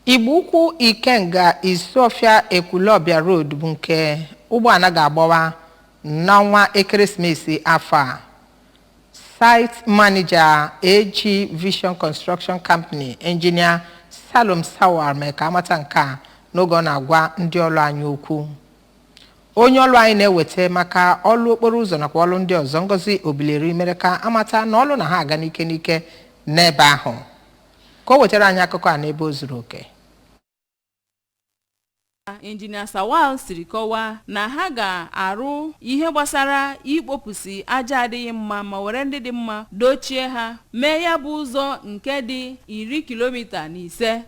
Igbo Ukwu Ikenga Isuọfịa Ekwulọbịa Road bụ nke ụgbọala ga-agbawa n'ọnwa ekeresimesi afọ a. Site Manager AG Vision Construction Company, Engineer Salom Sawar, mere ka amata nke a n'oge ọ na-agwa ndị ọrụ anyị okwu. Onye ọrụ anyị na-eweta maka ọrụ okporo ụzọ nakwa ọrụ ndị ọzọ, Ngozi Obileri, mere ka amata na ọrụ na ha aga n'ike n'ike n'ebe ahụ. Ka o wetara anyị akụkọ a n'ebe o zuru oke. Injinia Sawal siri kọwaa na ha ga-arụ ihe gbasara ikpopụsi aja adịghị mma ma were ndị dị mma dochie ha, mee ya bụ ụzọ nke dị 15 kilomita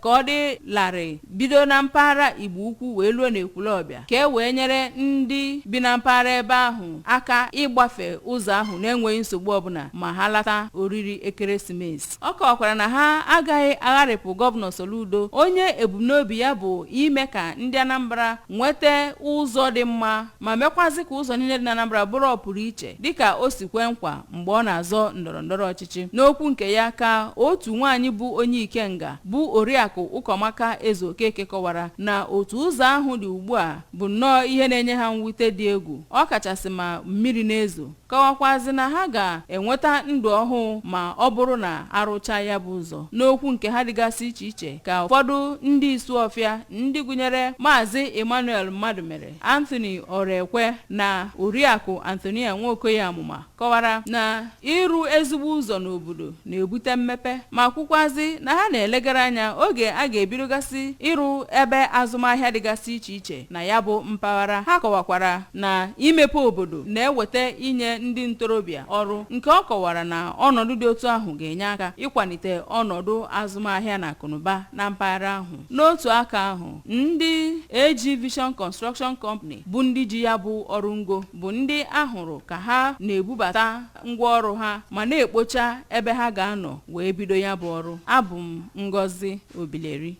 ka ọ dị larịị, bido na mpaghara Igbo Ukwu wee luo n'Ekwulọbịa, ka e wee nyere ndị bi na mpaghara ebe ahụ aka ịgbafe ụzọ ahụ na-enweghị nsogbu ọbụla ma ha lata oriri ekeresimesi. Ọ kọwakwara na ha agaghị agharịpụ Gọvanọ Soludo, onye ebumnobi ya bụ ime ka ndị Anambra nweta ụzọ dị mma ma mekwazị ka ụzọ niile dị na Anambra bụrụ ọpụrụ iche, dịka o si kwe nkwa mgbe ọ na-azọ ndọrọ ndọrọ ọchịchị. N'okwu nke ya, ka otu nwaanyị bụ onye Ikenga, bụ Oriakụ Ụkọmaka Eze Okeke, kọwara na otu ụzọ ahụ dị ugbu a bụ nnọọ ihe na-enye ha mwute dị egwu, ọ kachasị ma mmiri na-ezo, kọwakwazi na ha ga-enweta ndụ ọhụụ ma ọ bụrụ na arụcha ya bụ ụzọ. N'okwu nke ha dịgasị iche iche, ka ụfọdụ ndị Isuọfịa, ndị gụnyere Maazị Emmanuel Mmadụmere, Anthony Orekwe na Oriakụ Antonia Nwokoye Amụma, kọwara na ịrụ ezigbo ụzọ n'obodo na-ebute mmepe, ma kwukwazi na ha na-elegara anya oge a ga-ebidogasị ịrụ ebe azụmahịa dịgasị iche iche na ya bụ mpaghara. Ha kọwakwara na imepe obodo na-eweta inye ndị ntorobịa ọrụ, nke ọ kọwara na ọnọdụ dị otu ahụ ga-enye aka ịkwalite ọnọdụ azụmahịa na akụnụba na mpaghara ahụ. N'otu aka ahụ, ndị AG Vision Construction Company, bụ ndị ji ya bụ ọrụ ngo, bụ ndị ahụrụ ka ha na-ebubata ngwaọrụ ha ma na-ekpocha ebe ha ga-anọ wee bido ya bụ ọrụ. Abụ m Ngozi Obileri.